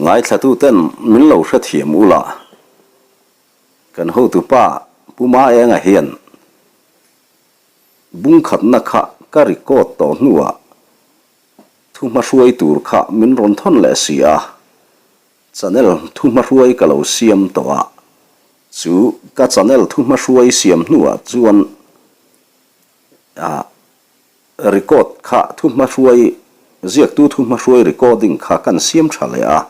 Ngaithlatuten min lo hrethiam ula, kan hotupa Pu Maenga hian bungkhatna kha ka record tawh hnuah thu hmahruai tur kha min rawn thawn leh si a, channel thu hmahruai ka lo siam tawh a, chu ka channel thu hmahruai siam hnuah chuan ah record kha thu hmahruai ziaktu thu hmahruai recording kha kan siam tha leh a,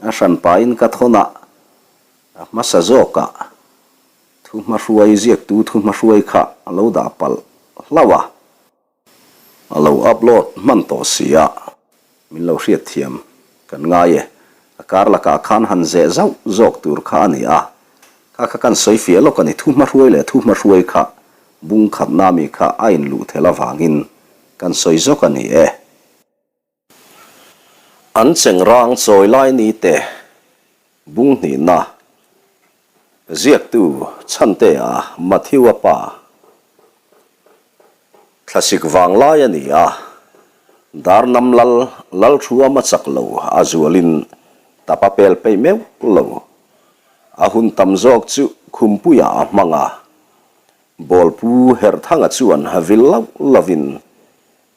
a hran pahin ka thawn a, a hmasa zawkah thu hmahruai ziaktu thu hmahruai kha a lo dah palh hlauh a. A lo upload hman tawh si a, min lo hriatthiam kan ngai e. A kar lakah khan han zeh zauh zawk tur kha a ni a, kha kha kan sawi fiah lawk a ni. Thu hmahruai leh thu hmahruai kha bung khatna mi kha a inluh thel avangin kan sawi zawk a ni e. An chengrang chawi lai ni te bung hnihna ziaktu Chhantea Matthew-a pa thlasik vang lai a ni a, Darnam lal Lalthuama chak lo a zualin tapa pel peih meuh lo. A hun tam zawk chu Khumpuia a hmang a, Bawlpu Herhthanga chuan vil lauh lovin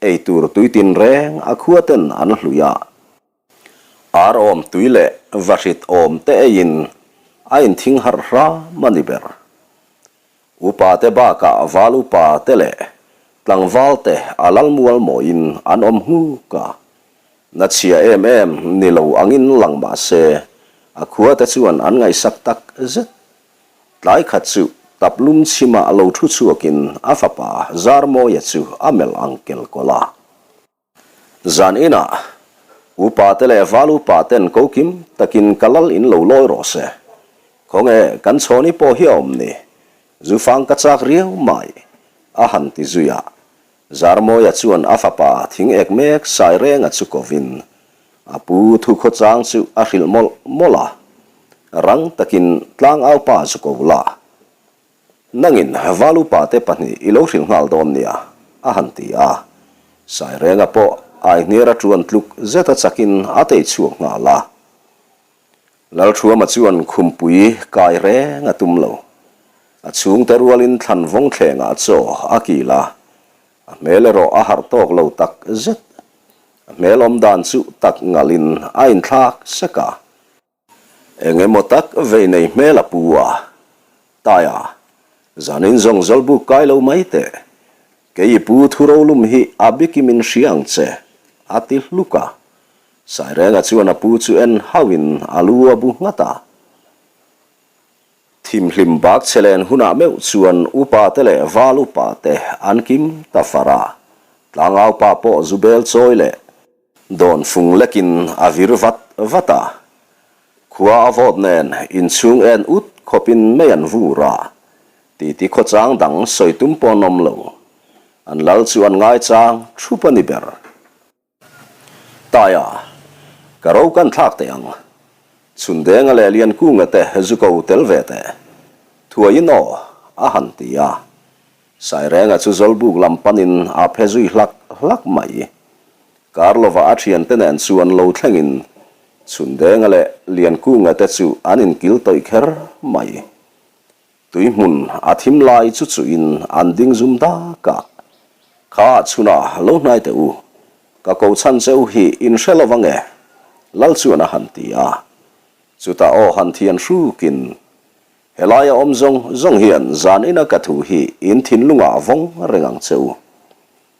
Ei tur tui tin reng a khua ten an hlui a. Ar awm tui leh vahrit awm te eiin a inthing harh hram a ni ber. Upa te bakah val upa te leh tlangval te a lal mual mawiin an awm nghuk a. Na chhia em em ni lo angin lang mah se a khua te chuan an ngaihsak tak zet. Tlai khat chu tap lum chhimah lo thu chhuakin a fapa Zarmawia chu a melh ang kel kawlh a. Zan inah upa te leh val upa ten ko kim takin ka lal in lo lawi rawh se. Khawnge kan chhawni pawh hi a awm ni? Zufang ka chak riau mai, a han ti zui a. Zarmawia chuan a fapa thing ek mek Sairenga chu kovin a pu thukhawchang chu a hrilh mawlh mawlh a, rang takin tlangaupa chu ko la, nangin Valupa te pahnih i lo hrilh nghal dawn nia, a han ti a. Sairenga pawh Aihniara tuan tluk zeta chakin a tei chhuak nghal a. Lalthuama chuan khumpui kai reng a tum lo. A chhungte rualin thlan vawng thlengah chaw a kil a, a hmel erawh a harh tawk lo tak zet. A hmel awm dan chu tak ngalin a inthlak sek a. Eng emaw tak vei nei hmel a pu a, Taia, zanin zawng zawlbuk kai lo mai teh. Kei i pu thurolum hi a bikim in hria ang che, a ti hluk a. Sairenga chuan a pu chu en hauhin a lu a bu nghat a. Thimhlim bak che len hunah meuh chuan upa te leh val upa te an kim ta far a. Tlangau pa pawh zu bel chawi leh dawn fung lekin a vir vat vat a. Khua a vawt nen inchhung en ut khawpin mei an vur a. Titi khawchang dang sawi tum pawh an awm lo. An lal chu an ngaichang thup a ni ber. Taia, ka ro kan thlak teh ang. Chhundenga leh Liankunga te zu ko tel ve teh. Thuaiin aw, a han ti a. Sairenga chu Zawlbuk lam panin a phe zui hlak hlak mai. Karlova a thiante nen chuan lo thlengin Chhundenga leh Liankunga te chu an inkil tawih kher mai. Tui hmun a thim lai chu chuhin an ding zum dak a, Kha chhunah lo hnai teh u, ka ko chhan che u hi in hre lo vang e, Lal chuan a han ti a. Chutah aw han thian hrukin, Helaia awm zawng zawng hian zan ina ka thu hi in thinlungah vawng reng ang che u.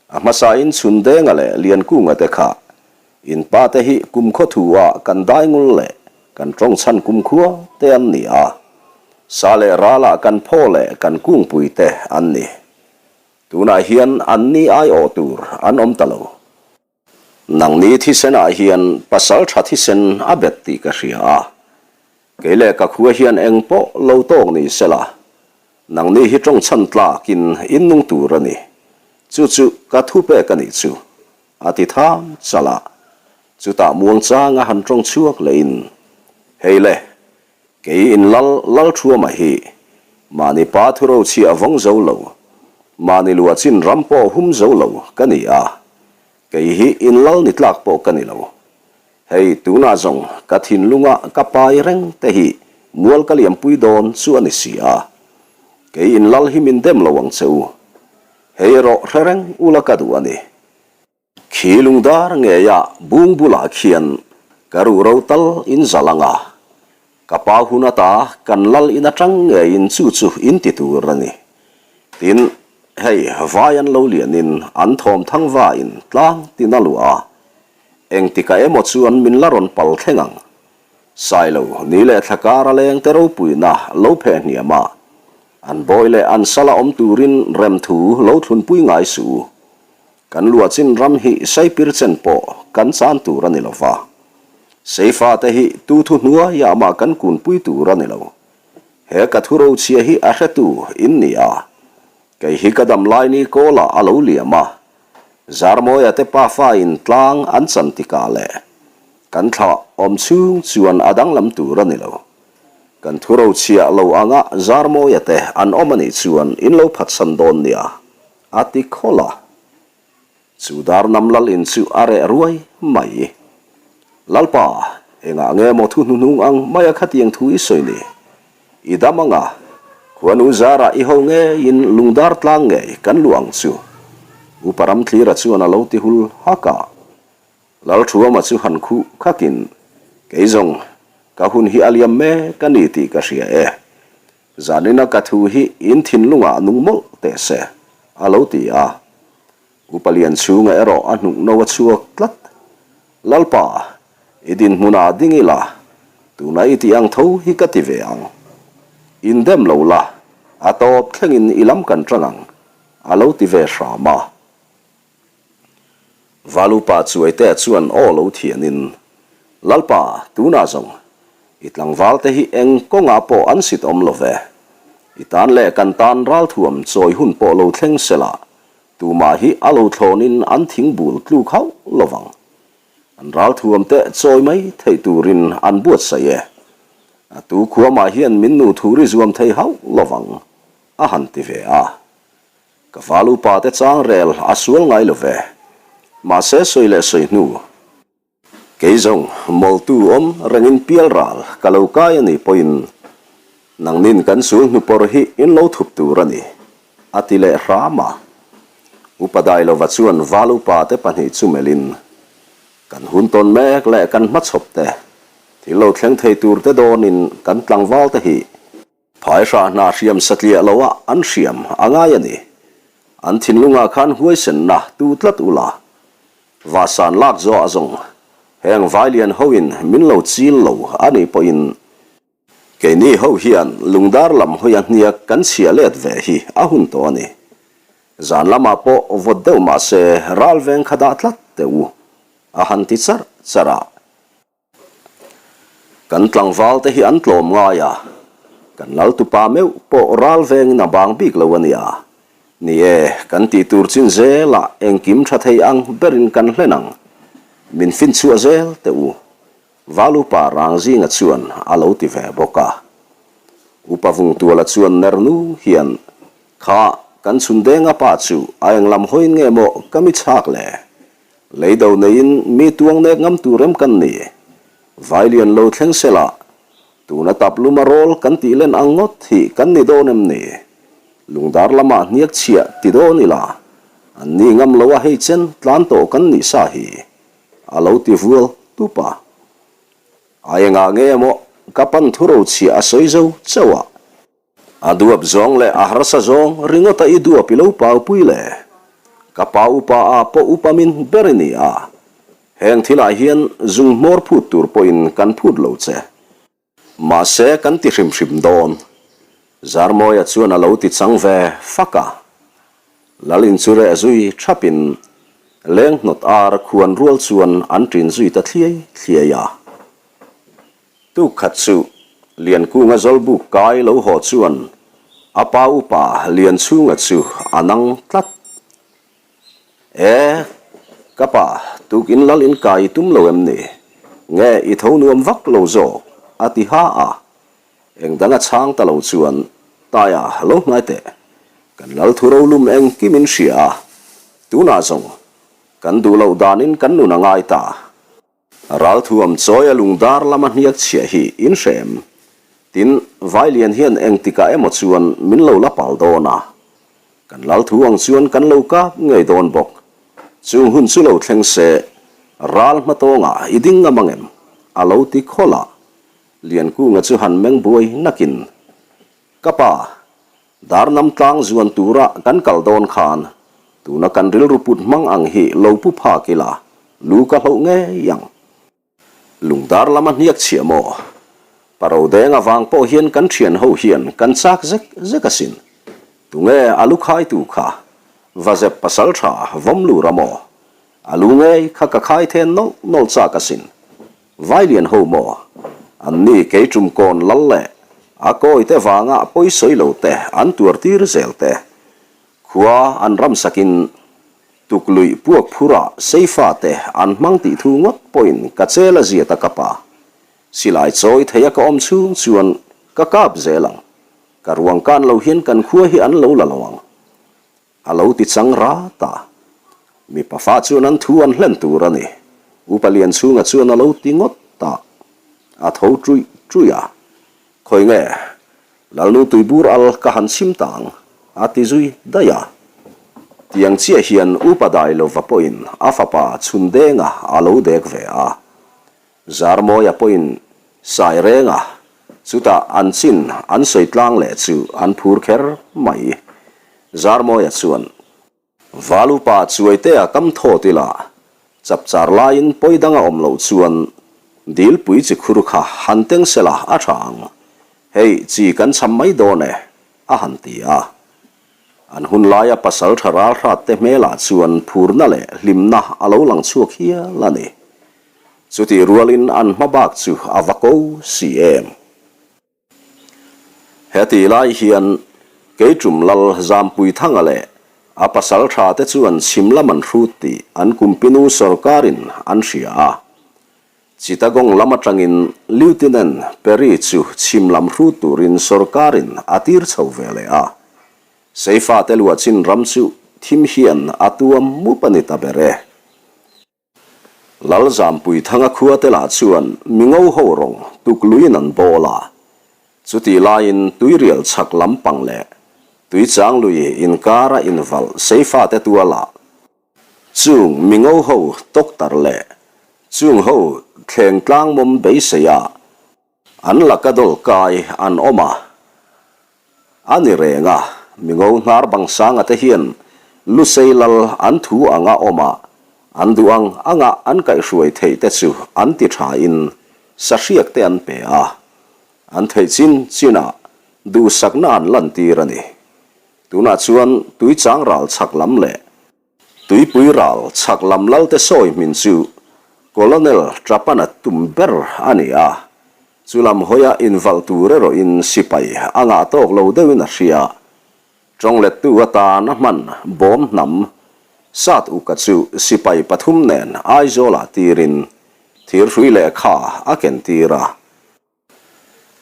A hmasain Chhundenga leh Liankunga te kha in pa te hi kumkhaw thu ah kan daingul leh kan tawngchhan kumkhua te an ni a, sa leh ral ah kan phaw leh kan kungpui te an ni. Tunah hian an ni aiawh tur an awm ta lo. Nangni thisen ah hian pasal tha thisen a bet tih ka hria a, kei leh ka khua hian eng pawh lo tawk ni sela, Nangni hi tawngchhan tlakin in nung tur a ni. Chu chu ka thu pek a nih chu, a ti tham chal a. Chutah muangchang a han tawng chhuak lehin, Hei le, kei in lal lal thuama hi mahni pa thuro chhiah vawng zo lo, mahni lua chin ram pawh hum zo lo ka ni a, kei hi in lal ni tlak pawh ka ni lo. Hei, tunah zawng ka thinlunga ka pai reng te hi mual ka liampui dawn chu a ni si a. Kei in lal hi min dem lo ang che u. Hei erawh hre reng ula ka duh a ni. Khi lungdar ngeia bung bulah khian ka ruhro tal in zal ang a, ka pa hun ata kan lal in atang ngeiin chu chu in ti tur a ni. Tin, hei vai an lo lianin an thawm thang vain tlang tin a luah a, engtikah emaw chuan min la rawn pal thleng ang. Sailo ni leh thla kar a leng te ropuina lo pheh hniam a, an bawi leh an sala awm turin remthu lo thlunpui ngai suh u. Kan luahchin ram hi saipir chen pawh kan chan tur a ni lo va. Seifa te hi tu thu hnuaiah mah kan kunpui tur a ni lo. He ka thu rochhia hi a hretu in ni a. Kei hi ka dam lai ni kawlah a lo liam a. Zarmawia te pafa in tlang an chan tikah leh kan thlah awm chhung chuan a danglam tur a ni lo. Kan thu rochhia lo anga Zarmawia te an awm a nih chuan in lo phatsan dawn nia. A ti khawlh a. Chu Darnam lal in chu a reh ruai mai. Lalpa, engah nge maw thu hnuhnung ang maia khatiang thu i sawi ni? I dam anga, khuanu zarah i ho ngeiin lungdar tlang ngei kan luh ang chu. Upa Ramthlira chuan a lo ti hul hak a. Lalthuama chu han khuh khakin, Kei zawng, ka hun hi a liam mek a ni tih ka hria e. Zanina ka thu hi in thinlungah nung mawlh teh se, a lo ti a. Upa Lianchhunga erawh a hnuk no a chhuak tlat. Lalpa, i dinhmunah ding ila, tuna i tih ang tho hi ka ti ve ang. In dem lo la, a tawp thlengin i lam kan tang ang, a lo ti ve hram a. Valupa Chuaitea chuan aw lo thianin, Lalpa, tunah zawng, i tlangvalte hi eng kawngah pawh an sit awm lo ve. I tan leh kan tan ralthuam chawi hun pawh lo thleng sela, tumah hi a lo thlawnin an thing bul tluk hauh lo vang. An ralthuamte chawi mai theih turin an buatsaih e. A tu khuamah hian min nu thuri zuam thei hauh lo vang, a han ti ve a. Ka val upa te chang rel a sual ngai lo ve. Mahse sawi leh sawi hnu. Kei zawng mawltu awm rengin pial ral ka lo kai a nih pawhin nangnin kan sul hnupawr hi in lo thup tur a ni, a ti leh hram a. Upa Dailova chuan val upa te pahnih chu melhin kan hun tawn mek leh kan hmachhawp te thil lo thleng thei tur te dawnin kan tlangval te hi Phai hrah hna hriam satliah lo ah an hriam a ngai a ni. An thinlungah khan huaisenna tu tlat ula. Vahsan lak zawh ah zawng heng vailian ho in min lo chil lo a nih pawhin keini ho hian lungdar lam hawi a hniak kan chhia let ve hi a hun tawh a ni. Zan lamah pawh vawt deuh mah se ral veng kha dah tlat teh u a han ti charh charh a. Kan tlangval te hi an tlawm ngai a, kan lal tupa meuh pawh ral vengin a bang bik lo a nia. Ni e, kan tih tur chin zelah engkim tha thei ang berin kan hlen ang. Min finchhuah zel teh u. Val upa Rangzinga chuan a lo ti ve bawk a. Upa Vungtuala chuan ner nu hian, Kha, kan chhundenga pa chu a englam hawiin nge maw ka mi chhak le? Lei do neiin mi tuang nek ngam tur em kan ni? Vailian lo thleng sela, tuna tap luma rawl kan tih len ang ngawt hi kan ni dawn em ni? Lungdar lamah hniak chhiah ti dawn ila, an ni ngam lo a hei chen tlan tawh kan nih sa hi, a lo ti vual tup a. A engah nge maw ka pan thuro chhiah a sawi zo chauh a. A duap zawng leh a harsa zawng ringawta i duap i lo paupui le. Ka pa upa a pawh upa min ber i ni a. Heng thilah hian zung hmawr phut tur pawhin kan phut lo che. Mahse kan ti hrim hrim dawn. Zarmawia chuan a lo ti chang ve fak a. Lal in chu reh zui thapin leng hnawt ar khuan rual chuan an ṭin zui ta thliai thliai a. Tuk khat chu Liankunga Zawlbuk kai lo haw chuan a pa upa Lianchhunga chu a nang tlat. E, ka pa, tukin lal in kai i tum lo em ni? Nge i tho nuam vak lo zawk? a ti ha a. Eng dang a chhang ta lo chuan Taia lo hnai teh. Kan lal thu rolum engkim in hria a, tunah zawng kan duh loh danin kan nun a ngai ta. Ralthuam chawi a lungdar lama hniak chhiah hi in hre em? Tin, Vailian hian engtikah emaw chuan min lo la pal dawn a. Kan lalthu ang chuan kan lo kap ngei dawn bawk. Chung hun chu lo thleng se, ral hmatawngah i ding ngam ang em? A lo ti khawlh a. Liankunga chu han meng buai nakin, Ka pa, Darnam tlang zuan tura kan kal dawn khan tuna kan rilru put hmang ang hi lo pu phak ila, lu ka hloh ngei ang. Lungdar lama hniak chhiah maw? Paro deng avang pawh hian kan thian ho hian kan chak zek zek asin. Tunge a lu khaitu kha? Va zep pasal tha vawm lur a maw? A lu ngei kha ka khai then nawlh nawlh chak asin. Vailian ho maw? An ni kei tum kawn lal leh a kawi te vanga pawisawi lo te an tuar tir zel te. Khua an ram sakin tukluih puak phurah seifa te an hmang tih thu ngawt pawhin ka chel a ziat a ka pa. Silai chawi thei a ka awm chhung chuan ka kap zel ang. Ka ruang kan lo hian kan khua hi an lo la lo ang. A lo ti chang rat a. Mipa fa chuan an thu an hlen tur a ni. Upa Lianchhunga chuan a lo ti ngawt a. A tho ṭuih ṭuih a. Khawi nge, Lalnu tuibur al ka han chhim ta ang, a ti zui daih a. Tiang chiah hian Upa Dailova pawhin a fapa Chhundenga a lo dek ve a. Zarmawia pawhin sai reng a, chutah an chin an sawi tlang leh chu an phur kher mai. Zarmawia chuan, Valupa Chuaitea kam thawt ila, chapchar laiin pawi dang a awm loh chuan dilpui chi khur kha han teng sela a tha ang, hei chi kan cham mai dawn e, a han ti a. An hun laia pasal tha ralhrat te hmelah chuan phurna leh hlimna a lo lang chhuak hial a ni. Chutih rualin an hma bak chu a va ko si em? Hetih lai hian Keiṭum Lal Zampuithanga leh a pasal tha te chuan chhim lam an hrut tih an kumpinu sawrkarin an hria a. Chittagong lam atangin Lieutenant Perry chu chhim lam hrut turin sawrkarin a tir chho ve leh a. Seifate luahchin ram chu thim hian a tuam mup a ni ta ber e. Lalzampuithanga khua te lah chuan mingo ho rawng tukluiin an bawl a, chutih laiin tuirial chhak lampang leh tuichang lui inkara invalh seifate tualah chung mingo ho tawktar leh chung ho thleng tlangmawm beiseia An laka dawl kai an awm a, a ni reng a, mingo hnar bang sanga te hian Lusei lal an thu anga awm a, an duh ang anga an kaihhruai theih te chu an ti tha in sahriak te an pe a, an theih chin chin ah duhsakna an lantir a ni. Tunah chuan tuichang ral chhak lam leh Tuipui ral chhak lam lalte sawi hmin chu Colonel Trapana tum ber a ni a, chu lam hawia invalh tur erawhin sipai a ngah tawk lo deuhin a hria. Tawnglettu atan a hman bawm hnam Sat Uka chu sipai pathum nen Aizawlah tirin thirhrui lehkha a ken tir a.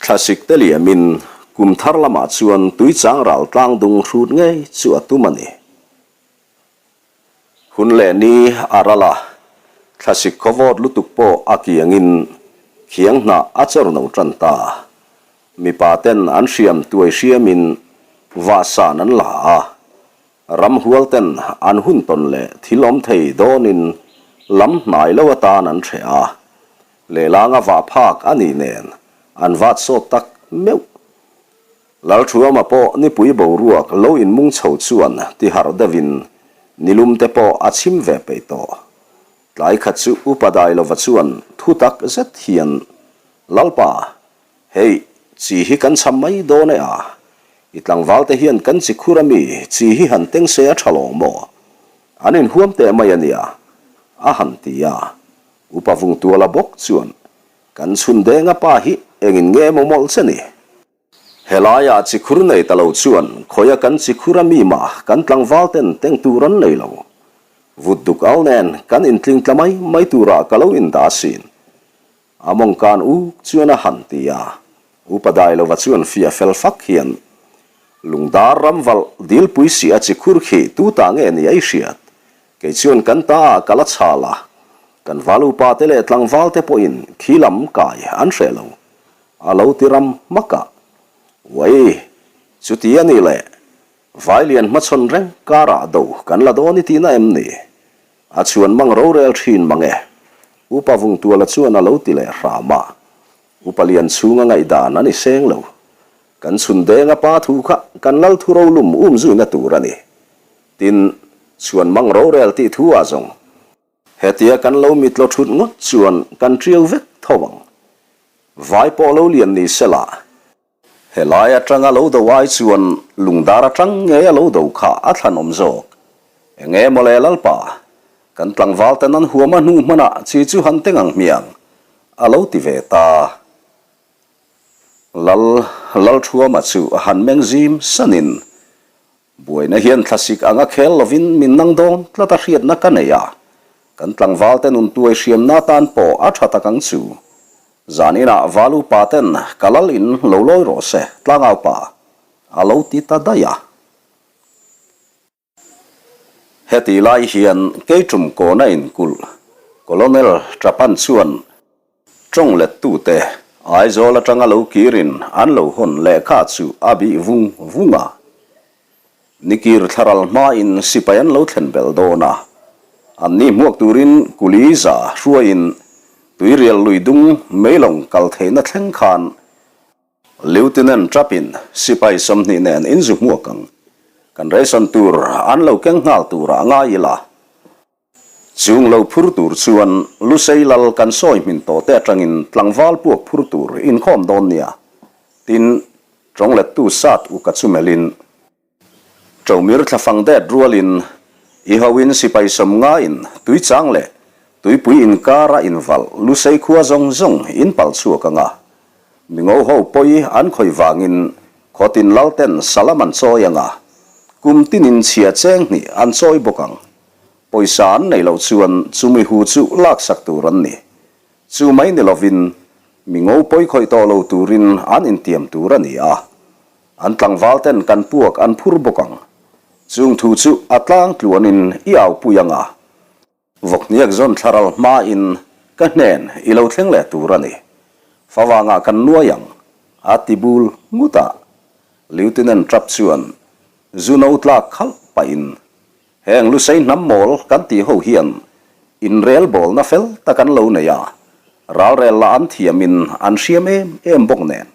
Thlasik te liamin kum thar lamah chuan tuichang ral tlang dung hrut ngei chu a tum a ni. Hun leh ni a ral a, thlasik khawvawt lutuk pawh a kiangin khiang hnah a chawr no tan ta. Mipa ten an hriam tuai hriamin vahsan an la a, ramhual ten an hun tawn leh thil awm thei dawnin lam hnai lo atan an hreh a, Lehlanga vah phak a nih nen an vat sawt tak meuh. Lalthuama pawh nipui boruak lo inmung chho chuan ti harh deuhin nilum te pawh a chhim ve peih tawh. Tlai khat chu Upa Dailova chuan thu tak zet hian, Lalpa, hei chi hi kan cham mai dawn e a, i tlangval te hian kan chi khur ami chi hi han teng se a tha lawng maw? An inhuam teh mai a nia, a han ti a. Upa Vungtuala bawk chuan, Kan chhun denga pa hi engin nge maw mawlh che ni? Helaiah chikhur nei ta lo chuan khawia kan chikhur a mi mah kan tlangval ten teng tur an nei lo. Vut duk al nen kan intling tla mai mai turah ka lo indah asin. A mawng kan uk chuan a han ti a. Upa Dailova chuan fiah fel fak hian, Lungdar ramvalh dilpui si a chikhur khi tu ta nge ni a i hriat? Kei chuan kan ta ah ka la chhal a. Kan val upa te leh tlangval te pawhin khi lam kai an hreh lo. A lo ti ram hmak a. Uai, chuti a nih le, Vailian hmachhawn reng karah do kan la dawn i tihna em ni? A chhuan mang rorel thin mang e. Upa Vungtuala chuan a lo ti leh hram a. Upa lian chhunga ngaihdan a ni seng lo. Kan chhun denga pa thu kha kan lal thu rolum um zuina tur a ni. Tin, chhuan mang rorel tih thu ah zawng. Hetia kan lo mitlaw thut ngawt chuan kan tiau vek tho ang. Vai pawh lo lian ni sela. Helai atanga lo do ai chuan lungdar atang ngei a lo do kha a thlanawm zawk. Enge mawle Lalpa, kan tlangval ten an huam a hnu hmanah chi chu han teng ang hmiang, a lo ti ve ta. Lal Lalthuama chu a han meng zim sanin, Buaina hian thlasik anga khel lovin min nang dawn tlat a hriatna ka nei a, kan tlangvalte nun tuai hriamna atan pawh a tha tak ang chu. Zan inah val upa ten ka lal in lo lawi rawh se, tlangau pa, a lo ti ta daih a. Heti lai hian keitum kawna inkulh Colonel Trapan chuan Tawng lettute Aizawl atanga lo kirin an lo hawn lehkha chu a bih vung vung a. Nikir thlaral hmain sipai an lo thlen belh dawn a. Anni hmuak turin kuli za hruaiin tuirial lui dung meilawng kal theihna thleng khan Lieutenant Trappin sipai 20 nen inzu hmuak ang. Kan ration tur an lo keng nghal turah ngai ila. Chung lo phur tur chuan Lusei lal kan sawi hmin tawh te atangin tlangval puak phur tur inkhawm dawn nia, tin tawnglettu sat uka chu melhin Ṭomir thlafang det rualin i hoin sipai 50 in tuichang leh tuipui inkara invalh Lusei khua zawng zawng in pal chhuak anga mingo ho pawi an khawih vangin khawtin lalten salam an chawi anga kum tinin chhia cheng hnih an chawi bawk ang. Pawisa an neih loh chuan chumi hu chu laksak tur an ni. Chu mai ni lovin mi ngo pawi khawih tawh lo turin an intiam tur a ni a. An tlangval ten kan puak an phur bawk ang. Chung thu chu a tlang tluanin i aupui ang a. Vawkhniak zawn thlaral hmain ka hnen i lo thleng leh tur a ni. Favangah kan nuai ang, a ti bul ngut a. Lieutenant Trapp chuan zu no tlak khalh pahin Heng Lusei hnam mawl kan tih ho hian inrelbawlna fel tak an lo nei a, ralrel lah an thiamin an hriam em em bawk nen.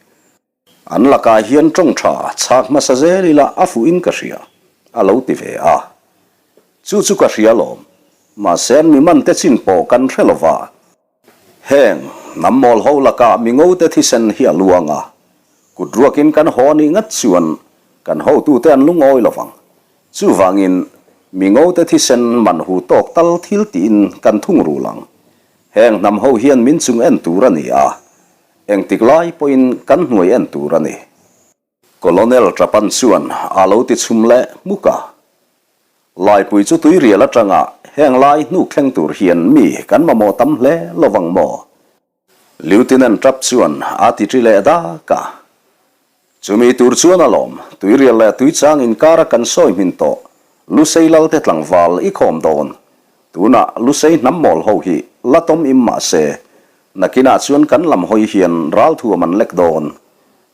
An lakah hian tawng tha chhak hmasa zel ila a fuhin ka hria, a lo ti ve a. Chu chu ka hria lawm, mahse an mi mante chin pawh kan hre lova. Heng hnam mawl ho lakah mi ngote thisen hi a luang a, kut ruakin kan haw anih ngat chuan kan hotute an lungawi lo vang. Chuvangin mi ngote thisen man hu tawk tal thil tiin kan thung rul ang. Heng hnam ho hian min chung en tur a ni a, engtik lai pawhin kan hnuai en tur a ni. Colonel Trapan chuan a lo ti chhum leh hmuk a. Laipui chu tuirial atanga heng lai hnuk thleng tur hian mi kan mamawh tam hle lovang maw? Lieutenant Trapp chuan a ti ṭi leh dak a. Chumi tur chuan alawm, tuirial leh tuichang inkara kan sawi hmin tawh Lusei Lalte tlangval i khawm dawn. Tunah Lusei hnam mawl ho hi la tawm im mah se, nakinah chuan kan lam hawi hian ralthuam an lek dawn.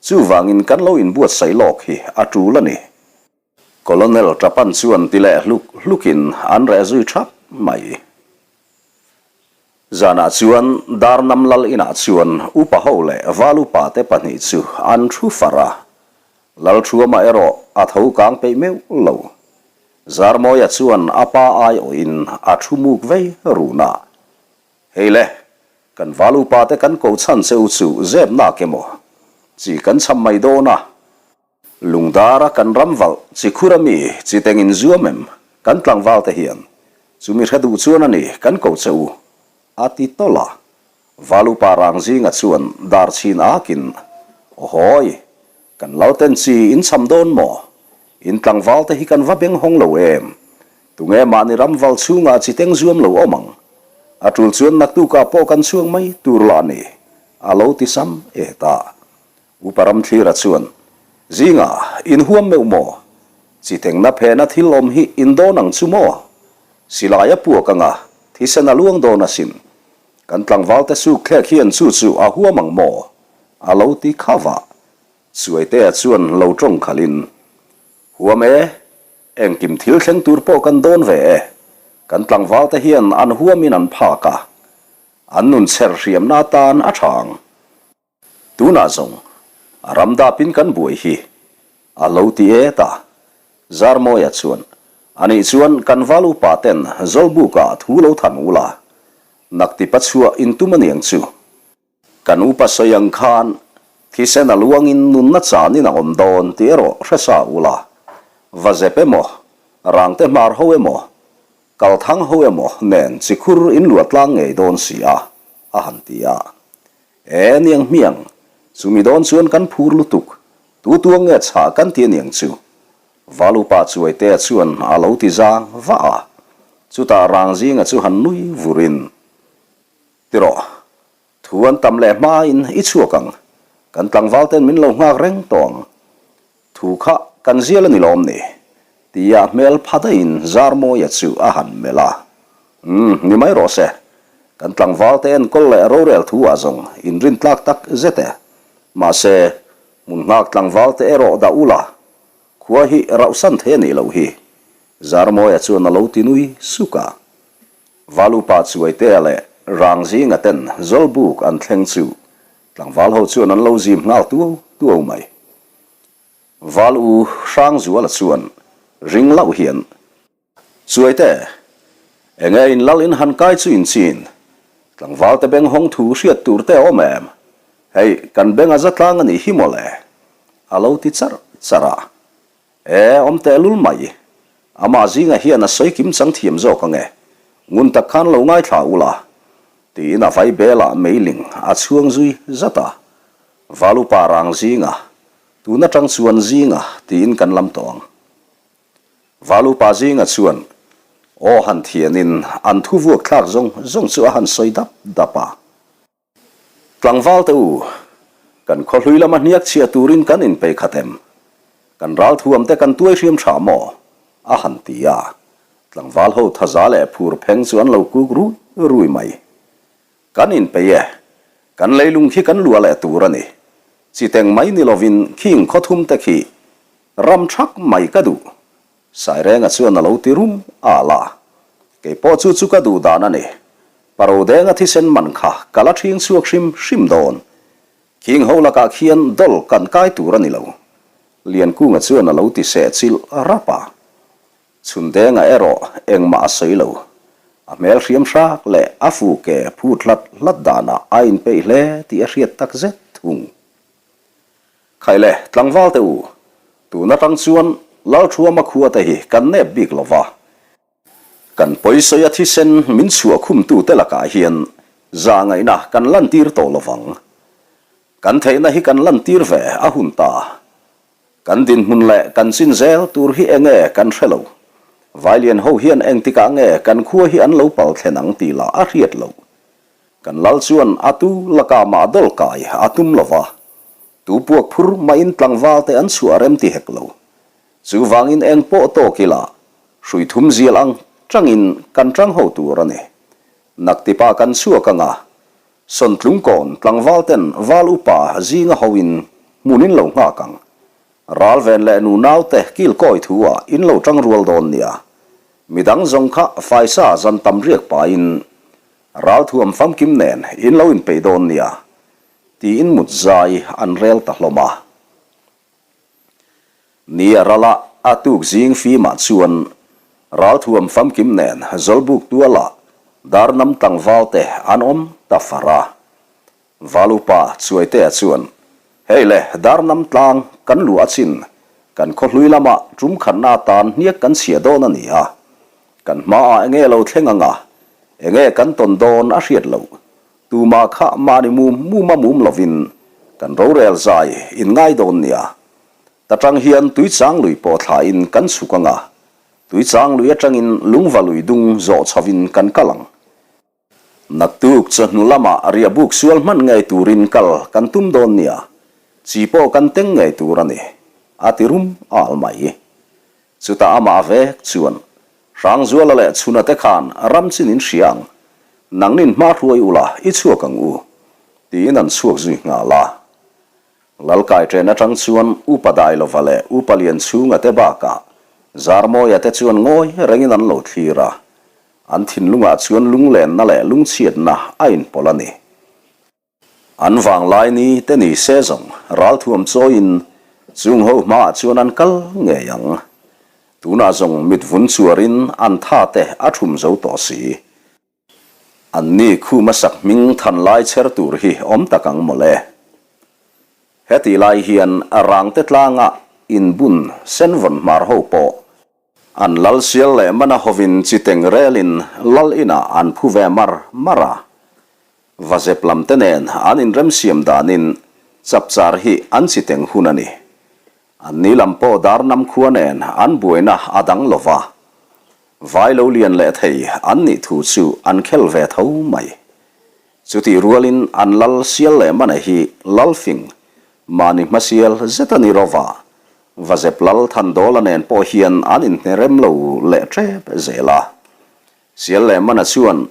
Chuvangin kan lo inbuatsaih lawk hi a tul a ni. Colonel Trapan chuan ti leh hluk hlukin an reh zui thap mai. Zanah chuan Darnam Lal inah chuan upa ho leh val upa te pahnih chu an thu far a. Lalthuama erawh a tho kang peih meuh lo. Zarmawia chuan a pa aiawhin a thu muk vei run a. Hei le, kan val upa te kan ko chhan che u chu zep nak emaw? Chi kan cham mai dawn a. Lungdara kan ram valh chi khur a mi chi teng in zuam em? Kan tlangval te hian chumi hre duh chuan a ni kan ko che u, a ti tawlh a. Val upa rang zinga chuan dar chhin akin, Awhawi, kan lalten chi in cham dawn maw? In tlangval te hi kan va beng hawng lo em? Tunge mahni ram val chhungah chi teng zuam lo awm ang? A tul chuan naktukah pawh kan chhuak mai tur lah ni, a lo ti sam et a. Upa Ramthlira chuan, Zingah in huam meuh maw? Chi tengna phena thil awm hi in dawn ang chu maw? Silai a puak anga thisen a luang dawn asin. Kan tlangvalte suk thlek hian chu chu a huam ang maw? A lo ti kha vah. Chuaitea chuan lo tawng khalhin, Huam e, engkim thil thleng tur pawh kan dawn ve e. Kan tlangvalte hian an huamin an phak a, an nun chher hriamna atan a tha ang. Tunah zawng a ram dapin kan buai hi a lo ti et a. Zarmawia chuan, Anih chuan kan val upa ten Zawlbuka thu lo than ula, naktipa chhuah intum aniang chu. Kan upa sawi ang khan thisen a luangin nunna chanin a awm dawn tih erawh hre sa ula, va zep emaw, rangte hmar ho emaw, kal thang ho emaw nen chi khur in luah tlang ngei dawn si a, a han ti a. E, niang hmiang, chumi dawn chuan kan phur lutuk, tu tuang nge chhah kan ti aniang chu. Val upa Chuaitea chuan a lo ti zang vah a, chutah Rangzinga chu han nui vurin, Tirawh, thu an tam leh hmain i chhuak ang, kan tlangval ten min lo nghak reng tawh ang. Thu kha kan zial a ni lawm ni? Tia hmel pha daihin Zarmawia chu a han melh a. Umm, ni mai rawh se. Kan tlangval te enkawl leh rorel thu ah zawng inrin tlak tak zet e. Mahse, hmun nghak tlangval te erawh dah ula, khua hi rauhsan thei a nih loh hi. Zarmawia chuan a lo ti nui suk a. Valupa Chuaitea leh Rangzinga ten Zawlbuk an thleng chu tlangval ho chuan an lo zim nghal tuau tuau mai. Val U Hrangzuala chuan ring loh hian, Chuaite, enge in lal in han kai chu in chin? Tlangval te beng hawng thu hriat tur te a awm em? Hei, kan beng a za tlang a nih hi mawle, a lo ti charh charh a. E, awm tehlul mai. Amah zingah hian a sawi kim chang thiam zawk ang e. Ngun tak khan lo ngaithla ula. Tiin a vai belah meiling a chhuang zui zat a. Valupa rang zinga, tun atang chuan zinga tiin kan lam tawh ang. Valupa zinga chuan aw han thianin an thu vuak thlak zawng zawng chu a han sawi dap dap a. Tlangval te u, kan khawhlui lama hniak chhia turin kan inpei khat em? Kan ralthuam te kan tuai hriam tha maw? a han ti a. Tlangval ho thaza leh phur pheng chu an lo kuk rui rui mai. Kan inpei e, kan leilung khi kan luah leh tur a ni. Chiteng mai ni lovin khing khawthum te khi ram thak mai ka duh. Sairenga chuan a lo ti rum al a, Kei pawh chu chu ka duh dan a ni. Parodenga thisen man kha ka la ṭhing chhuak hrim hrim dawn. Khing ho lakah khian dawl kan kai tur a ni lo. Liankunga chuan a lo ti seh chilh rap a. Chhundenga erawh engmah a sawi lo. A hmel hriam hrak leh a fu ke phut hlat hlat danah a inpeih hle tih a hriat tak zet thung. Khaile, tlangval te u, tun atang chuan Lalthuama khua te hi kan nep bik lo va. Kan pawisawia thisen min chhuah khumtute lakah hian zahngaihna kan lantir tawh lo vang. Kan theihna hi kan lantir ve a hun ta. Kan dinhmun leh kan chin zel tur hi enge kan hre lo. Vailian ho hian engtikah nge kan khua hi an lo pal thlen ang tih lah a hriat loh. Kan lal chuan a tu lakah mah dawl kai a tum lo va, tu puak phur mahin tlangval te an chhuah rem ti hek lo. Chuvangin eng pawh tawk ila, hrui thum zial ang tangin kan tang ho tur a ni. Naktipa kan chhuak anga, Sawntlungkawn tlangval ten val upa zinga hoin hmun in lo nghak ang. Ral ven leh nunau te kil kawi thu ah in lo tang rual dawn nia. Midang zawng kha faisa zan tam riak pahin Ralthuam famkim nen in lo inpeih dawn nia, tiin mut zai an rel ta hlawm a. Ni a ral a, a tuk zing fimah chuan Ralthuam famkim nen Zawlbuk tualah Darnam tlangval te an awm ta far a. Valupa Chuaitea chuan, Hei le, Darnam tlang kan luh a chin, kan khawhlui lamah tum khatna atan hniak kan chhia dawn a ni a. Kan hmaah enge lo thleng anga, enge kan tawn dawn a hriat loh. Tumah kha mahni mum muma mum lovin kan rorel zai in ngai dawn nia. Ta tang hian Tuichang lui pawh thlain kan chhuk anga, Tuichang lui atangin Lungva lui dung zawh chhovin kan kal ang. Naktuk chawhnu lamah riahbuk sual hman ngei turin kal kan tum dawn nia, chi pawh kan teng ngei tur a ni, a ti rum al mai. Chutah amah vek chuan Hrangzuala leh Chhuna te khan ram chin in hria ang. Nangnin hma hruai ula i chhuak ang u, tiin an chhuak zui nghal a. Lalkai ṭen aṭang chuan Upa Dailova leh Upa Lianchhunga te bakah Zarmawia te chuan ngawi rengin an lo thlir a, an thinlungah chuan lunglenna leh lungchhiatna a inpawlh a ni. An vanglai ni te ni se zawng ralthuam chawiin chung ho hmaah chuan an kal ngei ang. Tunah zawng mit vun chuarin an tha te a thum zo tawh si. An ni khuma sak hming than lai chher tur hi awm tak ang mawle. Hetih lai hian rangte tlanga inbun senvawn hmar ho pawh an lal sial leh mana hovin chi teng relin lal inah an phu ve mar mar a. Vazep lam te nen an inremsiam danin chapchar hi an chi teng hun a ni. An ni lam pawh Darnam khua nen an buaina a dang lo va, vai lo lian leh thei an nih thu chu an khel ve tho mai. Chutih rualin an lal sial leh mana hi Lalfing, mahni hmasial zet a ni ro va, Vazep lal Thandawla nen pawh hian an inhnerem lo leh tep zel a. Sial leh mana chuan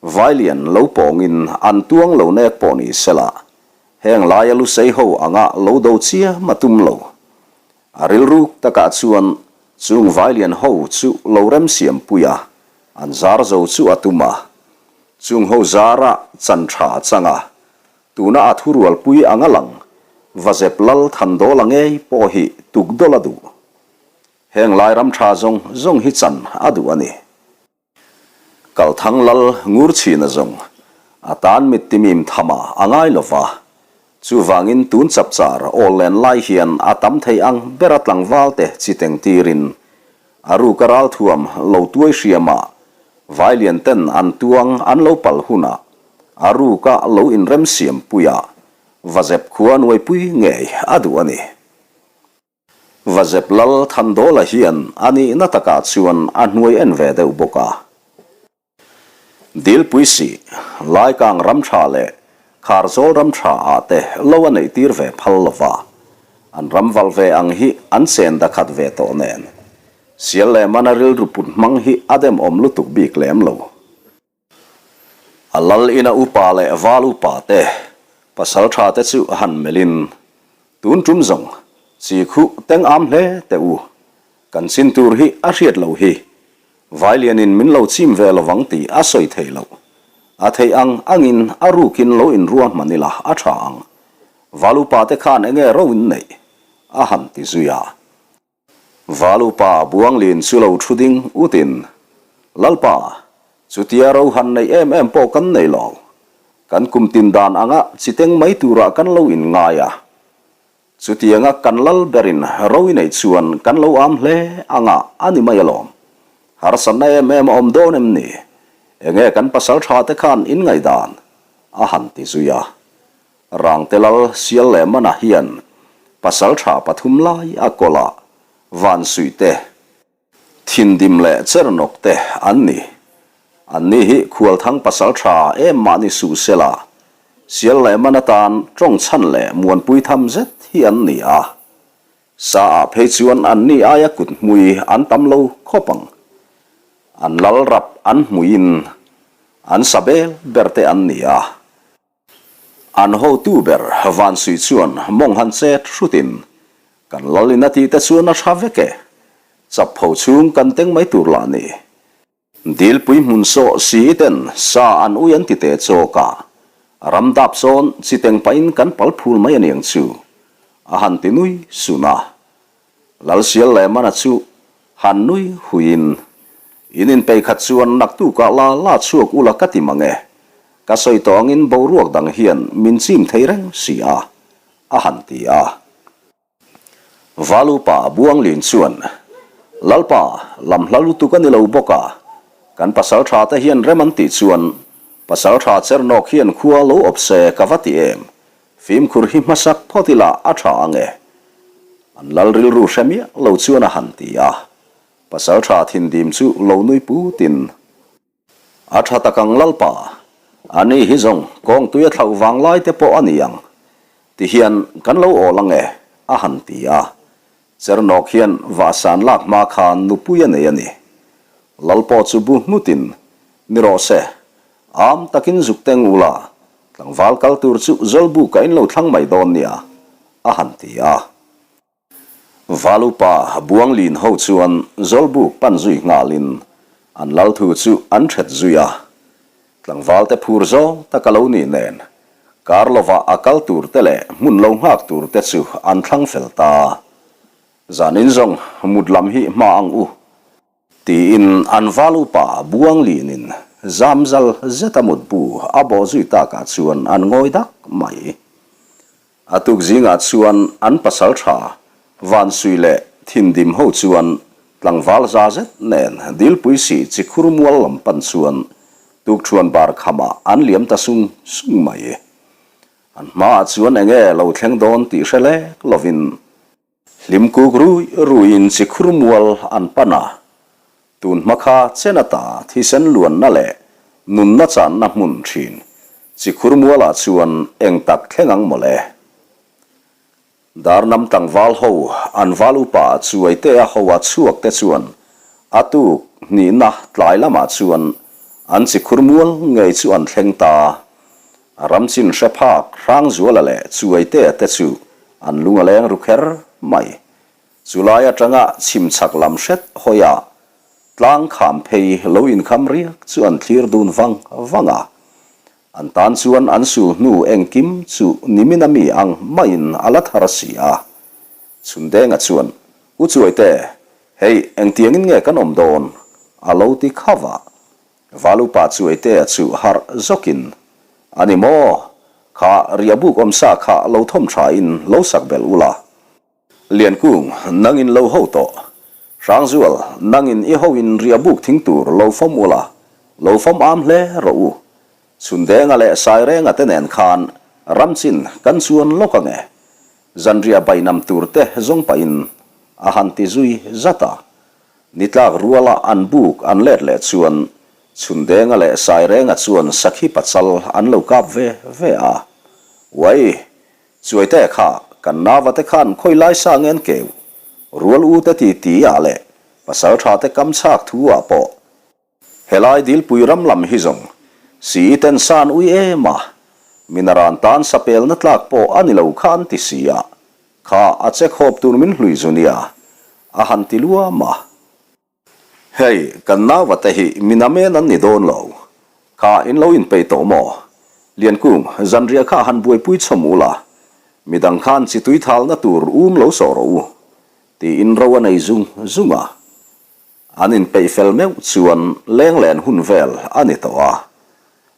Vailian lo pawngin an tuang lo nek pawh ni sela, heng laia lusei ho anga lo do chiam a tum lo. A rilruk takah chuan chung Vailian ho chu lo remsiam pui a, an zar zo chu a tum a. Chung ho zara chan tha a chang a, tuna a thurualpui anga lang Vazep Lal Thandawla ngei pawh hi tukdawlh a duh. Heng lai ram tha zawng zawng hi chan a duh a ni. Kalthang lal ngur chhin a zawng, a tan mit timim tham a a ngai lo va. Chuvangin tun chapchar awl len lai hian a tam thei ang bera tlangval te chi teng tirin a ruka ralthuam lo tuai hriama vailian ten an tuang an lo pal hunah a ruka lo inremsiam puia vazep khua nuaipui ngei a duh a ni. Vazep Lal Thandawla hian a nihna takah chuan a hnuai en ve deuh bawk a. Dilpui sih, Laikang ram tha leh Kharzawl ram tha ah te lo a neih tir ve phal lo va, an ram valh ve ang hi an chen dakhat ve tawh nen. Sial leh mana rilru put hmang hi a demawm lutuk bik lem lo. A lal ina upa leh val upa te, pasal tha te chu han melhin, Tun tum zawng, chi khuh teng am hle teh u. Kan chin tur hi a hriat loh hi. Vailianin min lo chim ve lovang tih a sawi theih loh. A theih ang angin a rukin lo inrua hman ila a tha ang. Val upa te khan enge ro in neih? a han ti zui a. Valupa Buanglin chu lo thu ding utin, Lalpa, chutia ro han neih em em pawh kan nei lo. Kan kum tin dan anga chiteng mai turah kan lo inngai a. Chutianga kan lal berin ro i neih chuan kan lo am hle anga a ni mai alawm. Harsatna em em a awm dawn em ni? Enge kan pasal tha te khan inngaihdan? a han ti zui a. Rangte lal sial leh mana hian pasal tha pathum lai a kawlh a, vansuih te, thindim leh chernawk te an ni. Anni hi khualthang pasal tha em mah ni suh sela, sial leh man atan tawng chhan leh muanpui tham zet hi an ni a. Sa ah phei chuan anni aia kut hmui an tam lo khawp ang. An lal rap an hmuiin an sa bel ber te an ni a. An hotu ber Vansui chuan mawng han chet hrutin, Kan lal in a tih te chuan a tha vek e. Chapho chhung kan teng mai tur lah ni. Dilpui hmun sawh si i ten sa an ui an ti teh chawk a, ram dap sawn chi teng pahin kan pal phul mai aniang chu, a han ti nui sun a. Lalsial leh Mana chu han nui huiin, In inpei khat chuan naktukah la la chhuak ula ka ti mang e. Ka sawi tawh angin boruak dang hian min chim thei reng si a, a han ti a. Valupa Buanglin chuan, Lalpa, lam hla lutuk a ni lo bawk a, kan pasaltha te hian rem an tih chuan pasaltha Chernawk hian khua lo awp se ka va ti em, fimkhur hi hmasak phawt ila a tha ang e. An lal rilru hre miah lo chuan a han ti a. Pasaltha thindim chu lo nui putin. A tha tak ang Lalpa, a ni hi zawng kawng tui a thlauh vang lai te pawh a ni ang, ti hian kan lo awl ang e, a han ti a. Chernawk hian vahsan lak hma khan nupui a nei a ni. Lalpaw chu bu nghutin, Ni rawh se. Am takin zuk teng ula, tlangval kal tur chu Zawlbuk a in lo thlang mai dawn nia, a han ti a. Valupa Buanglin ho chuan Zawlbuk pan zui nghalin an lal thu chu an ṭhet zui a. Tlangval te phur zawng tak a lo nih nen, kar lovah a kal tur te leh hmun lo nghak tur te chu an thlang fel ta. Zanin zawng mut lam hi hma ang u. Tiin an val upa Buanglinin zamzal zeta mutbu a bawh zui takah chuan an ngawi dak mai. A tuk zingah chuan an pasal tha Vansui leh Thindim ho chuan tlangval za zet nen Dilpui si Chikhur mual lam pan chuan tukṭhuan bar khamah an liam ta sung sung mai. An hmaah chuan enge lo thleng dawn tih hre lek lovin Hlim kuk rui ruiin chikhur mual an pan a, tun hma kha chen ata thisen luanna leh nunna channa hmun thin chikhur mualah chuan eng tak thleng ang mawle. Darnam tlangval ho an val upa Chuaitea hoa chhuak te chuan a tuk hnihna tlai lamah chuan an chikhur mual ngei chu an thleng ta. A ram chin hre phak Hrangzuala leh Chuaitea te chu an lung a leng ru kher mai. Chulai atanga chhim chhak lam hret hawi a, tlang kham phei lo inkham riak chu an thlir dun vang vang a. An tan chuan an sul hnu engkim chu nimin a mi ang maiin a la thar si a. Chhundenga chuan, U Chuaite, hei engtiangin nge kan awm dawn? a lo ti khauh a. Valupa Chuaitea chu harh zawkin, A ni maw? Kha riahbuk awmsa kha lo thawm thain lo sak belh ula. Liankung, nangin lo ho tawh. Hrangzual, nangin i hoin riahbuk thing tur lo fawm ula, lo fawm am hle rawh u. Chhundenga leh Sairenga te nen khan ramchin kan chuan lawk ange. Zanriah bainam tur te zawng pahin a han ti zui zat a. Ni tlak ruala an buk an let leh chuan Chhundenga leh Sairenga chuan sakhi pachal an lo kap ve ve a. Uai! Chuaite kha kan nava te khan khawi lai sa ngen keu, rual u te ti ti ah leh pasaltha te kam chhak thu ah pawh helai dilpui ram lam hi zawng si ten san ui em a, minaran tan sapelna tlak pawh a ni lo kha an ti si a, Kha a che khawp tur min hlui zu nia, a han ti luam a. Hei, kan nauva te hi min amen an ni dawn lo. Kha in lo inpeih tawh maw? Liankung, zanriah kha han buaipui chhawm ula, midang khan chi tui thalna tur um lo sawh rawh u, tiin ro a nei zung zung a. An inpeih fel meuh chuan leng len hun vel a ni tawh a.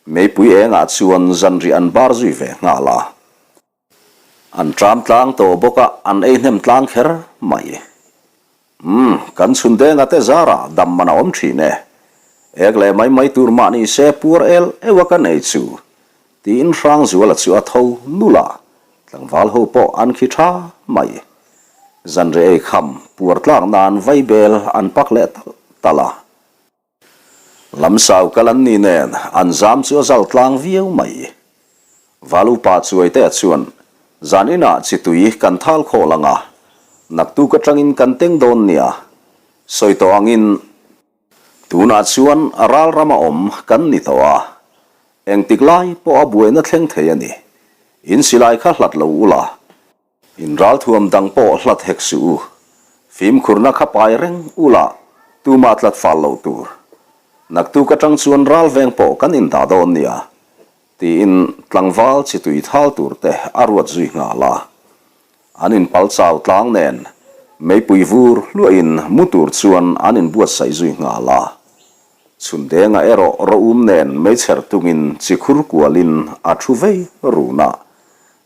Meipui engah chuan zanriah an bar zui ve nghal a. An tram tlang tawh bawk a, an ei hnem tlang kher mai. Umm, kan chhun denga te zarah dam man a awm thin e. Ek leh mai mai tur mah ni se puar el euh a kan ei chu, tiin Hrangzuala chu a tho nul a, tlangval ho pawh an khi tha mai. Zanriah ei kham puar tlak nan vaibel an pak leh talh talh a. Lamsau kal an ni nen an zam chu a zal tlang viau mai. Valupa Chuaitea chuan, Zan inah chi tui kan thal khawl ang a, naktuk atangin kan teng dawn nia. Sawi tawh angin, tunah chuan ral rama awm kan ni tawh a, engtik lai pawh a buaina thleng thei a ni. In silai kha hlat lo ula, In ralthuam dang pawh hlat hek suh u. Fimkhurna kha pai reng ula tumah tlat fal lo tur. Naktuk atang chuan ral veng pawh kan indah dawn nia, tiin tlangval chi tui thal tur te a ruat zui nghal a. An inpal chau tlang nen meipui vur hluahin mu tur chuan an inbuatsaih zui nghal a. Chhundenga erawh rawum nen meichher tungin chi khur kualin a thu vei run a.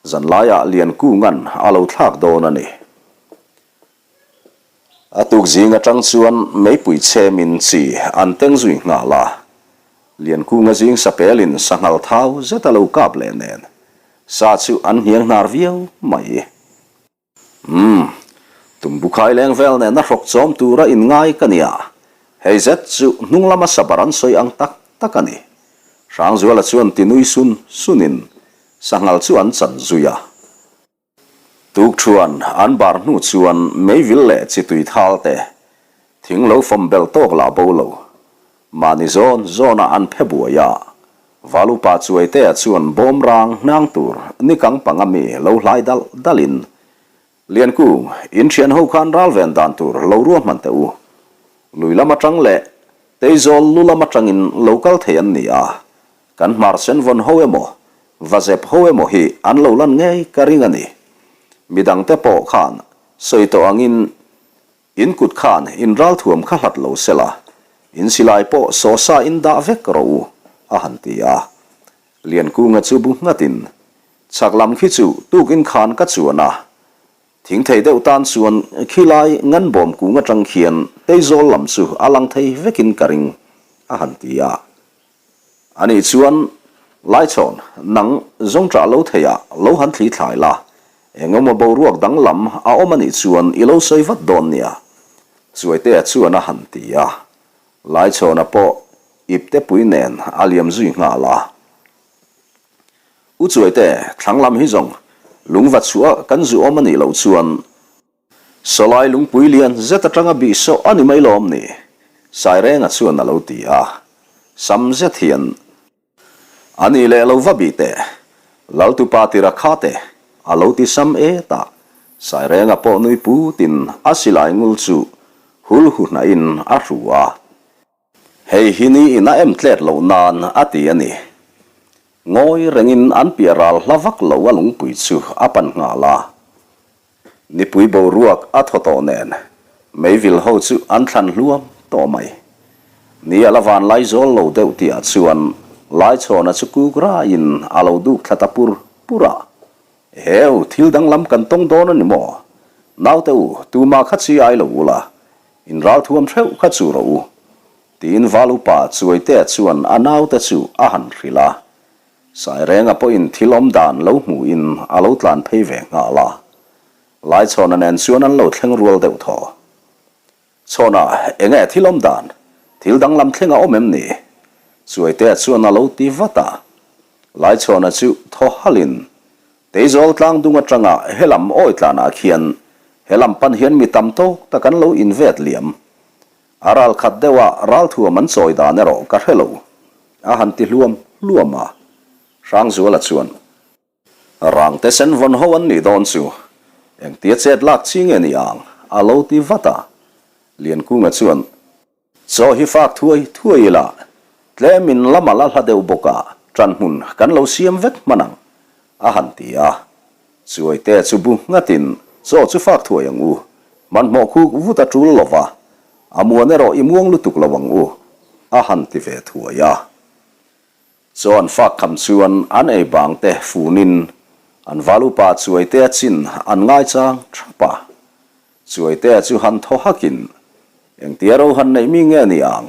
Zanlaiah Liankunga'n a lo thlak dawn a ni. A tuk zing atang chuan meipui chhemin chi an teng zui nghal a. Liankunga zing sapelin sanghal thau zet a lo kap leh nen sa chu an hniang hnar viau mai. Umm, tumbukhai leng vel nena hrawk chawm tura inngai ka nia. Hei zet chu hnung lama sabar an sawi ang tak tak a ni. Hrangzuala chuan ti nui sun sunin sanghal chu an chan zui a. Tukṭhuan an bar hnu chuan meivil leh chi tui thal te, thing lo fawm belh tawk lah bo lo. Mahni zawn zawnah an phe buai a. Valupa Chuaitea chuan bawm rang hnang tur nikang panga mi lo hlai dalh dalhin, Liankung, in thian ho khan ral ven dan tur lo ruahman teh u. Lui lam atang leh Teizawl lu lam atangin lo kal thei an ni a, kan hmar sen vawn ho emaw, va zep ho emaw hi an lo lan ngei ka ring a ni. Midangte pawh khan sawi tawh angin In kut khan in ralthuam kha hlat lo sela, in silai pawh sawsa in dah vek rawh u, a han ti a. Liankunga chu bu nghatin, Chhak lam khi chu tukin khan ka chuan a, thing thei deuh tan chuan khilai nganbawm kung atang khian Teizawl lam chu a lang thei vekin ka ring, a han ti a. Ani chuan, Laichhawn, nang zawngṭah lo theiah lo han thli thlai la, eng emaw boruak danglam a awm anih chuan i lo sawi vat dawn nia, Chuaitea chuan a han ti a. Laichhawna pawh iptepui nen a liam zui nghal a. U Chuaite, thlang lam hi zawng lungva chhuah kan zu awm anih loh chuan Sawlai lungpui lian zet atanga bih sawh a ni mai lawm ni? Sairenga chuan a lo ti a. Sam zet hian, A nih leh lo va bih teh, Laltupa tira kha te, a lo ti sam et a. Sairenga pawh nui putin a silai ngul chu hul hu hnahin a hru a. Hei hi ni in a em tlet loh nan a ti a ni. Ngawi rengin an piah ral hla vak lo a lungpui chu a pan nghal a. Nipui boruak a thaw tawh nen meivil ho chu an thlan hluam tawh mai. Ni a la van lai zawl lo deuh tihah chuan Laichhawna chu kuk raiin a lo duk thla ta pur pur a. Heu, thil danglam kan tawng dawn a ni maw? Naute u, tumah kha chi ai lo ula, In ralthuam hreuh kha chu rawh u, tiin Val upa Chuaitea chuan a naute chu a han hrilh a. Sairenga pawhin thil awm dan lo hmuhin a lo tlan phei ve nghal a. Laichhawna nen chuan an lo thleng rual deuh thaw. Chhawna, enge thil awm dan? Thil danglam thleng a awm em ni? Chuaitea chuan a lo ti vat a. Laichhawna chu thaw halhin Teizawl tlang dung atanga helam awi tlanah khian helam pan hian mi tam tawk tak an lo invet liam. A ral khat deuha ralthuam an chawi dan erawh ka hre lo, a han ti hluam hluam a. Hrangzuala chuan, Rangte sen vawn ho an nih dawn chu, engtia chet lak chi nge ni ang? a lo ti vat a. Liankunga chuan, Chaw hi fak thuai thuai ila, tlemin lama la hla deuh bawk a, ṭan hmun kan lo siam vek hman ang, a han ti a. Chuaite chu bu nghatin chaw chu fak thuai ang u, hmanhmawh khuk vut a ṭul lo va, a muan erawh i muang lutuk lo ang u, a han ti ve thuai a. Chaw an fak kham chuan an ei bang te funin an val upa Chuaitea chin an ngaichang ṭhap a. Chuaitea chu han thaw hakin, Engtia ro han neih mi nge ni ang?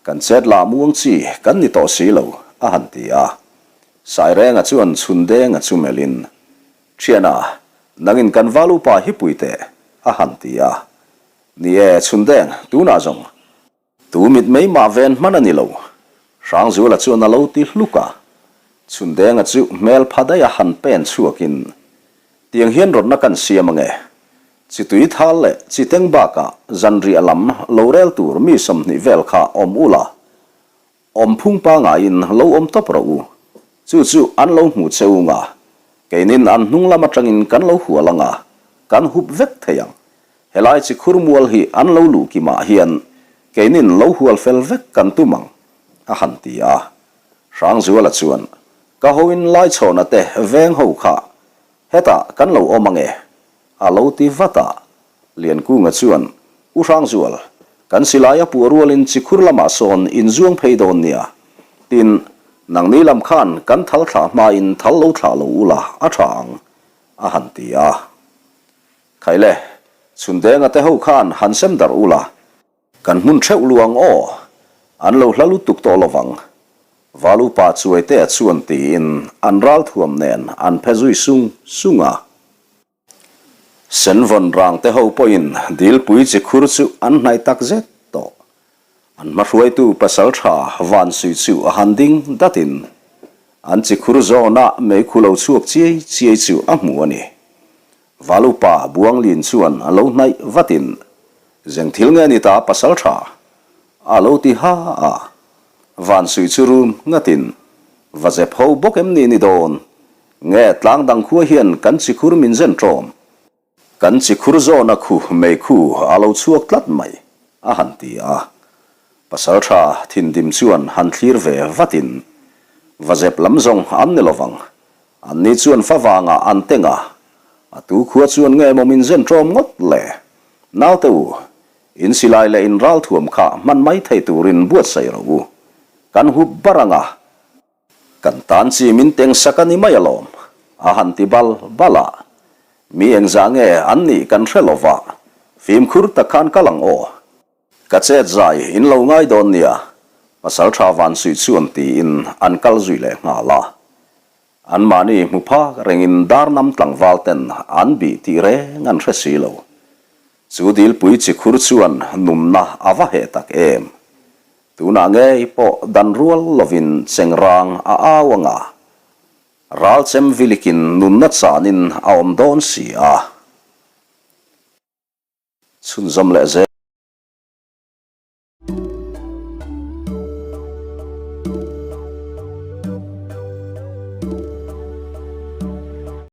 Kan chet lah muang chi kan ni tawh si lo, a han ti a. Sairenga chuan Chhundenga chu melhin, Thiana, nangin kan val upa hi pui teh, a han ti a. Ni e, Chhundeng, tunah zawng Tu mit mai mah ven hman a ni lo. Hrangzuala chuan a lo ti hluk a. Chhundenga chu hmel pha daih a han pen chhuakin, Tiang hian rawtna kan siam ange. Chi tui thal leh chi teng bakah zanriah lam lo rel tur mi 20 vel kha awm ula, awm phung pangaiin lo awm tawp rawh u. Chu chu an lo hmu che ung a, keinin an hnung lam atangin kan lo hual anga, kan hup vek thei ang. Helai chi khur mual hi an lo luh kimah hian keinin lo hual fel vek kan tum ang, a han ti a. Hrangzuala chuan, Ka hoin Laichhawna te veng ho kha hetah kan lo awm ange, a lo ti vat a. Liankunga chuan, U Hrangzual, kan silai a puah rualin chi khur lamah sawn in zuang phei dawn nia. Tin, nangni lam khan kan thal thlah hmain thal lo thlah lo ula a tha ang, a han ti a. Khaile, Chhundenga te ho khan han sem darh ula, kan hmun theuh lu ang aw, an lo hla lutuk tawh lovang, Valupa Chuaitea chuan tiin an ralthuam nen an phe zui sung sung a. Senvawn rang te ho pawhin dilpui chi khur chu an hnaih tak zet tawh. An hmahruaitu pasal tha Vansui chu a han ding datin an chi khur zawna meikhu lo chhuak chiai chiai chu a hmu a ni. Valupa Buanglin chuan a lo hnaih vatin, Zeng thil nge ni ta pasal tha? A lo ti ha a. Vansui chu rum ngatin. Va zep ho bawk em ni ni dawn? Nge tlang dang khua hian kan chikhur min zen ṭawm? Kan chikhur zawna khu meikhu a lo chhuak tlat mai, a han ti a. Pasalṭha thindim chuan han thlir ve vatin, Va zep lam zawng an ni lovang. Anni chuan fa vangah an teng a, a tu khua chuan nge maw min zen ṭawm ngawt le? Naute u, in silai leh in ralthuam kha hman mai thei turin buatsaih rawh u. Kan hup bar ang a, kan tan chi min teng sak a ni mai alawm, a han ti bal bal a. Mi engzah nge an nih kan hre lo va, fimkhur tak khan kal ang aw. Ka chet zai in lo ngai dawn nia, Pasalṭha Vansuih chuan tiin an kal zui leh nghal a. Anmahni hmu phak rengin Darnam tlangval ten an bih tih reng an hre si lo. Chu dilpui chi khur chuan numna a va heh tak em. Tunah ngei pawh dan rual lovin chengrang a au ang a, ral chem vilikin nunna chanin a awm dawn si a. Chhunzawm leh zel.